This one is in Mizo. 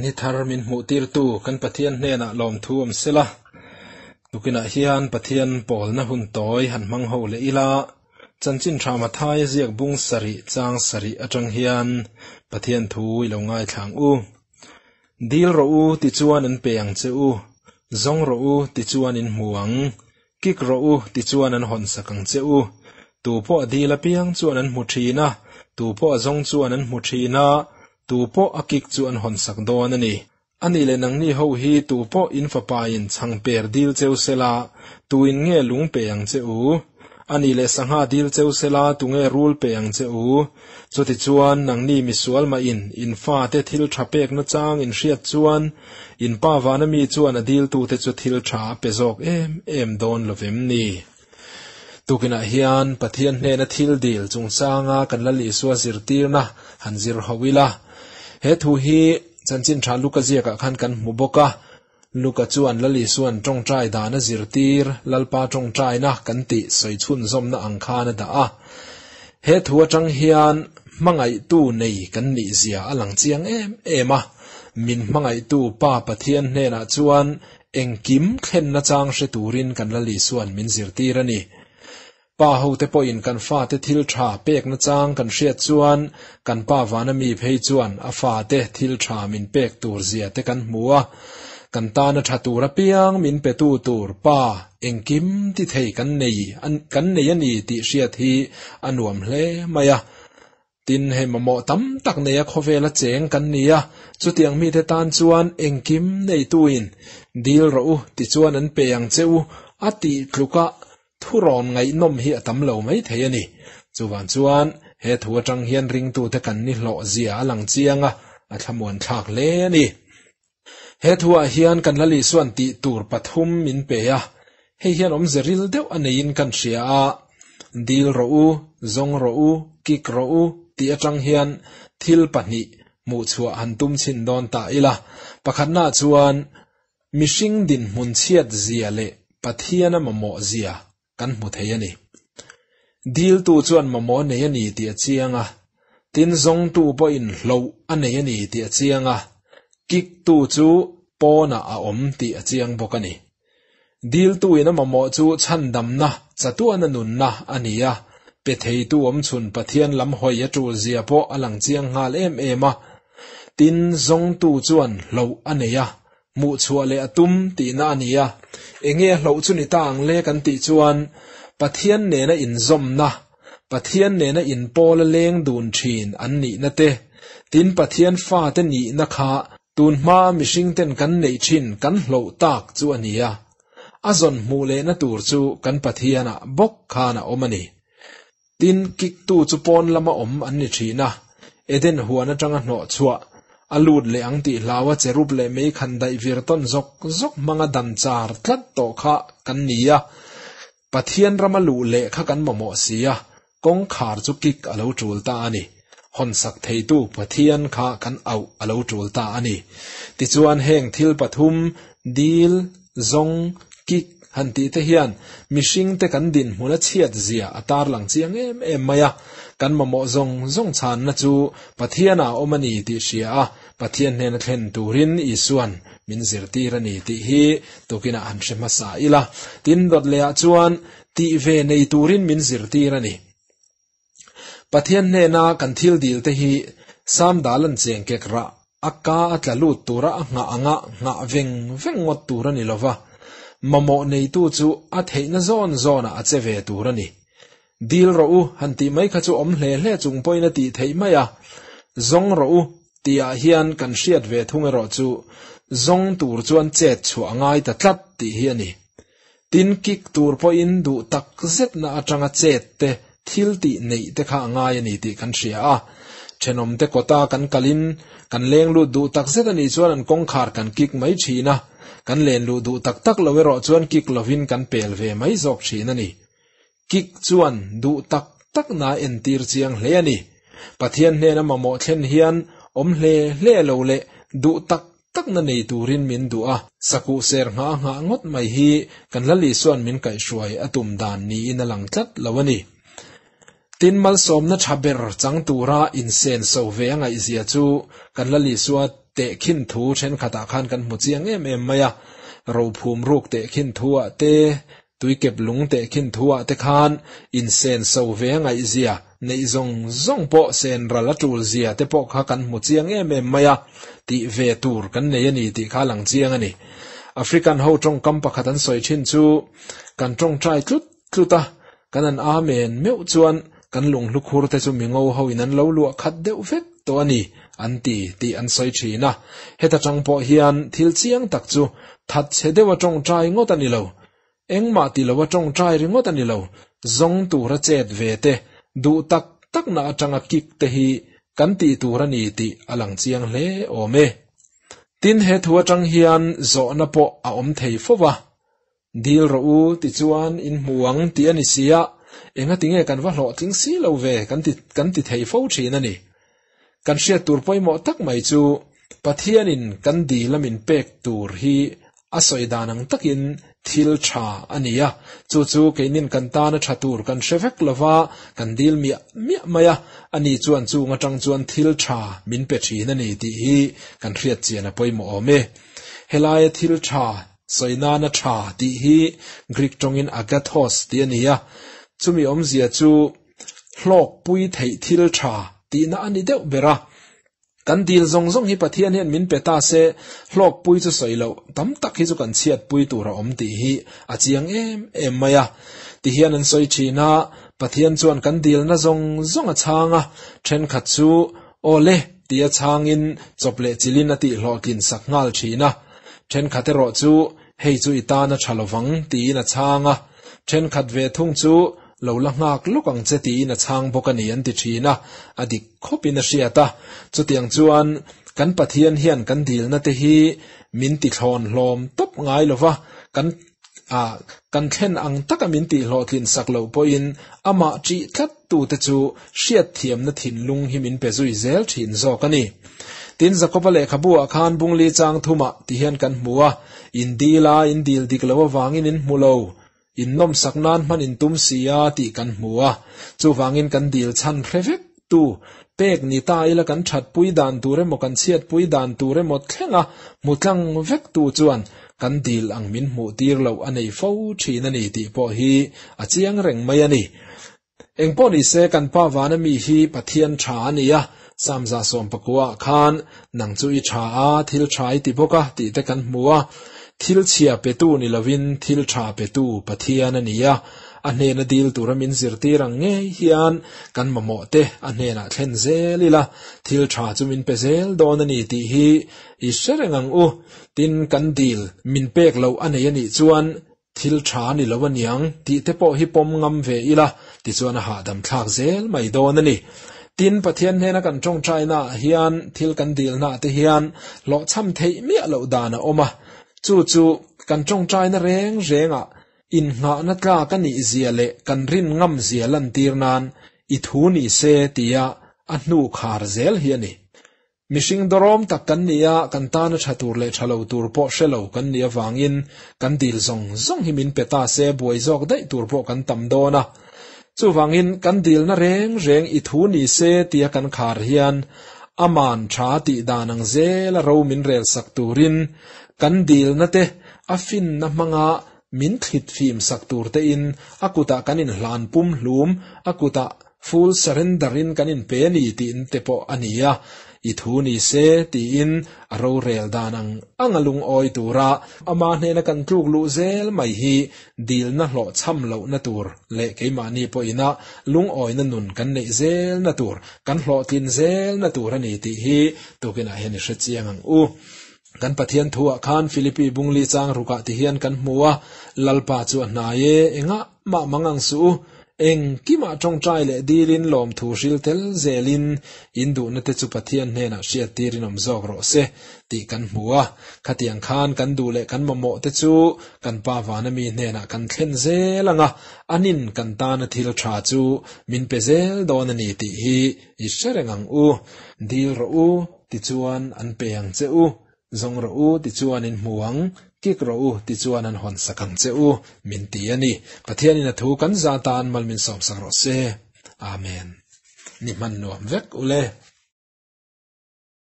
Ni thar min hmuhtirtu kan Pathian hnenah lawmthu awm sela, tukinah hian Pathian pawlna hun tawi han hmang ho leh ila, Chanchin Tha Mathaia ziak bung sarih chang sarih atang hian Pathian thu i lo ngaithla ang u. Dil rawh u tichuan an pe ang che u, zawng rawh u tichuan in hmu ang, kik rawh u tichuan an hawn sak ang che u. Tu pawh a dil apiang chuan an hmu thin a, tu pawh a zawng chuan an hmu thin a, tu pawh a kik chu an hawn sak dawn a ni. A nih leh nangni ho hi tu pawh in fapain chhangper dil cheu sela, tuin nge lung pe ang che u? A nih leh sangha dil cheu sela, tunge rul pe ang che u? Chutichuan, nangni misual mahin in fate thil tha pekna chang in hriat chuan, in pa vana mi chuan a diltute chu thil tha a pe zawk em em dawn lo vem ni? Tukinah hian Pathian hnena thil dil chungchanga kan Lal Isua zirtirna han zir ho ila. He thu hi Chanchin Tha Luka ziakah khan kan hmu bawk a. Luka chuan Lal Isua'n tawngtai dana zirtir, Lalpa tawngtaina kan tih sawi chhunzawmna ang khan a dah a. He thu atang hian hmangaihtu nei kan nih zia a lang chiang em em a. Min hmangaihtu Pa Pathian hnenah chuan Engkim thlenna chang hre turin kan Lal Isua'n min zirtir a ni. Pa hote pawhin kan fate thil tha pekna chang kan hriat chuan kan pa vana mi phei chuan a fate thil tha min pek tur zia te kan hmu a. Kan tana tha tur apiang min petu tur Pa engkim ti thei kan nei kan nei a ni tih hriat hi a nuam hle mai a. Tin, hei mamawh tam tak neia khawvela cheng kan ni a, chutiang mite tan chuan engkim neituin dil rawh u tichuan an pe ang che u a tih tluka thurawn ngaihnawm hi a tam lo mai thei a ni. Chuvang chuan he thu atang hian ringtute kan ni hlawh zia a lang chiang a, a thlamuan thlak hle a ni. He thuah hian kan Lal Isua'n tih tur pathum min pe a, hei hian awmze ril deuh a neiin kan hria a, Dil rawh u, zawng rawh u, kik rawh u tih atang hian thil pahnih hmuhchhuah han tum chhin dawn ta ila. Pakhatnaah chuan mihring dinhmun chhiat zia leh Pathiana mamawh zia kan hmu thei a ni. Diltu chuan mamawh a nei a ni tih a chiang a, tin zawngtu pawhin hloh a nei a ni tih a chiang a, kiktu chu pawnah a awm tih a chiang bawk a ni. Diltuin a mamawh chu chhandamna, chatuana nunna a ni a, pe theitu awmchhun Pathian lam hawi a tul zia pawh a lang chiang nghal em em a. Tin, zawngtu chuan hloh a nei a, Hmuhchhuah leh a tum tihna a ni a, enge a hloh chu ni ta ang le kan tih chuan Pathian nena inzawmna, Pathian nena inpawla leng dun thin an nihna te, tin Pathian fate nihna kha tun hmaa mihringten kan neih thin kan hloh tak chu a ni a, a zawn hmuh lehna tur chu kan Pathianah bawk khan a awm a ni. Tin, kiktu chu pawn lama awm an ni thin a, Eden huan atanga hnawh chhuah a lut leh ang tih hlaua cherub leh mei khan daih vir tawn zawk zawk hmanga dan char tlat tawh kha kan ni a, Pathian rama luh leh kha kan mamawh si a, kawngkhar chu kik a lo tul ta a ni. Hawnsak theitu Pathian kha kan auh a lo tul ta a ni. Tichuan heng thil pathum, dil, zawng, kik han tih te hian mihringte kan dinhmun a chhiat zia a tarlang chiang em em mai a. Kan mamawh zawng zawng chhanna chu Pathianah a awm a ni tih hria a, Pathian hnena thlen turin Isuan min zirtir a ni tih hi tukinah han hre hmasa ila. Tin, dawt lehah chuan tih ve nei turin min zirtir a ni. Pathian hnena kan thil dil te hi Sam Dalan cheng kek rah a ka a tla lut tura a nghah anga nghah veng veng ngawt tur a ni lova, mamawh neitu chu a theihna zawn zawnah a che ve tur a ni. Dil rawh u han tih mai kha chu awm hle hle chung pawhin a tih theih mai a, zawng rawh u tihah hian kan hriat ve thung erawh chu zawng tur chuan chet chhuah a ngai ta tlat tih hi a ni. Tin kik tur pawhin duh tak zetna atanga chet te, thil tih neih te kha a ngai a ni tih kan hria a. Thenawmte kawta kan kalin kan leng lut duh tak zet a nih chuan an kawngkhar kan kik mai thin a, kan len luh duh tak tak lo erawh chuan kik lovin kan pel ve mai zawk thin a ni. Kik chuan duh tak takna entir chiang hle a ni. Pathian hnena mamawh thlen hian awm hle hle lo leh duh tak takna nei turin min duh a, sakuh ser nghah nghah ngawt mai hi kan Lal Isua'n min kaihhruai a tum dan niin a lang tlat lo a ni. Tin, malsawmna tha ber chang tura insenso ve a ngaihzia chu kan Lal Isua. tehkhin thu thenkhatah khan kan hmu chiang em em mai a. Rophum ruk tehkhin thu-ah te, tuikep lung tehkhin thu-ah te khan insenso ve a ngaihzia, neih zawng zawng pawh senral a tulzia te pawh kha kan hmu chiang em em mai a, tih ve tur kan nei a ni tih kha a lang chiang a ni. African ho tawngkam pakhat an sawi thin chu, Kan tawngtai tlut tlut a, kan an amen meuh chuan kan lunghlukhur te chu mingo ho in an lo luah khat deuh vek tawh a ni, an ti tih an sawi thin a. Heta tang pawh hian thil chiang tak chu that chhe deuha tawngtai ngawt a ni lo, engmah ti loa tawngtai ringawt a ni lo, zawng tura chet ve te, duh tak takna atanga kick te hi kan tih tur a ni tih a lang chiang hle awm e. Tin, he thu atang hian zawhna pawh a awm thei fo va, Dil rawh u tichuan in hmu ang tih a ni si a, engati nge kan va hlawhtling si lo ve kan ti kan ti thei fo thin a ni. Kan hriat tur pawimawh tak mai chu Pathianin kan dil a min pek tur hi a sawi dan ang takin thil tha a ni a, chu chu keinin kan tana tha tur kan hre vek lova kan dil miah miah mai a, ani chuan chung atang chuan thil tha min pe thin a ni tih hi kan hriat chian a pawimawh awm e. Helaia thil tha Sawi nana tha tih hi Greek tawngin agathos tih a ni a, chumi awmzia chu hlawkpui theih thil tha tihna a ni deuh ber a. Kan dil zawng zawng hi Pathian hian min pe ta se, hlawkpui chu sawi loh tam tak hi chu kan chhiatpui tur a awm tih hi a chiang em em mai a. Tihian an sawi thin a, Pathian chuan kan dilna zawng zawng a chhang a, thenkhat chu Aw le, tia chhangin chawp leh chilin a tihhlawhtlin sak nghal thin a. Thenkhat erawh chu, Hei chu i tan a tha lovang, tiin a chhang a. Thenkhat ve thung chu, Lo la nghak lawk ang che tiin a chhang bawk a ni an ti thin a, a dik khawpin a hriat a. Chutiang chuan kan Pathian hian kan dilna te hi min tithlawn hlawm tawp ngai lova, kan a, kan thlen ang taka min tihhlawhtlin sak loh pawhin amah ṭih tlat tute chu hriatthiamna thinlung hi min pe zui zel ṭhin zawk a ni. Tin, Jakoba lehkhabu-ah khan bungli chang thumah ti hian kan hmu a, In dil a, in dil dik lo avangin in hmu lo, in nawmsak nan hman in tum si a tih kan hmu a, chuvangin kan dil chhan hre vek tu, pek ni ta ila kan thatpui dan tur emaw kan chhiatpui dan tur emaw thlenga hmu tlang vek tu chuan kan dil ang min hmuh tir loh a nei fo thin a ni tih pawh hi a chiang reng mai a ni. Engpawh ni se kan pa vana mi hi Pathian tha a ni a, Samza sawmpakua ah khan nang chu i tha a, thil tha i ti bawk a tih te kan hmu a, thil chhia petu ni lovin thil tha petu Pathian a ni a, A hnena dil tura min zirtir ang ngei hian kan mamawh te a hnenah thlen zel ila, thil tha chu min pe zel dawn a ni tih hi i hre reng ang u. Tin, kan dil min pek loh a nei a nih chuan thil tha a ni lo aniang tih te pawh hi pawm ngam ve ila, tichuan a hahdam thlak zel mai dawn a ni. Tin, Pathian hnena kan tawngtainaah hian thil kan dilnaah te hian hlawhchham theih miah loh dan a awm a, chu chu kan tawngtaina reng rengah Innghahna tlak a nih zia leh kan rin ngam zia lantir nan i thu ni se tia a hnu khar zel hi a ni. Mihring dawrawm tak kan ni a, kan tana tha tur leh tha lo tur pawh hre lo kan nih avangin kan dil zawng zawng hi min pe ta se buai zawk daih tur pawh kan tam dawn a. Chuvangin kan dilna reng reng i thu ni se tia kan khar hian aman tha tih dan ang zela ro min rel sak turin kan dilna te A finna hmanga min thlit fim sak tur tein a kutah kan inhlan pum hlum, a kutah full surrender in kan inpe a ni tiin te pawh a ni a, i thu ni se tiin a rorel dan ang ang a lungawi tura ama hnena kan tluk luh zel mai hi dilna hlawhchham lohna tur leh keimahni pawhina lungawina nun kan neih zelna tur, kan hlawhtlin zelna tur a ni tih hi tukinah hian i hrechiang ang u. Kan Pathian thuah khan Philippi bungli chang rukah ti hian kan hmu a, Lalpa chu a hnai e, engah mah mang ang suh u, engkimah tawngtai leh dilin lawmthu hril tel zelin in duhna te chu Pathian hnenah hriattirin awm zawk rawh se tih kan hmu a. Khatiang khan kan duh leh kan mamawh te chu kan Pa vana mi hnenah kan thlen zel ang a, anin kan tana thil tha chu min pe zel dawn a ni tih hi i hre reng ang u. Dil rawh u. Tichuan an pe ang che u, zawng rawh u, tichuan in hmu ang, kik rawh u, tichuan an hawn sak ang che u, min ti a ni. Pathianin a thu kan za tan mal min sawmsak rawh se. Amen. Ni hman nuam vek u le.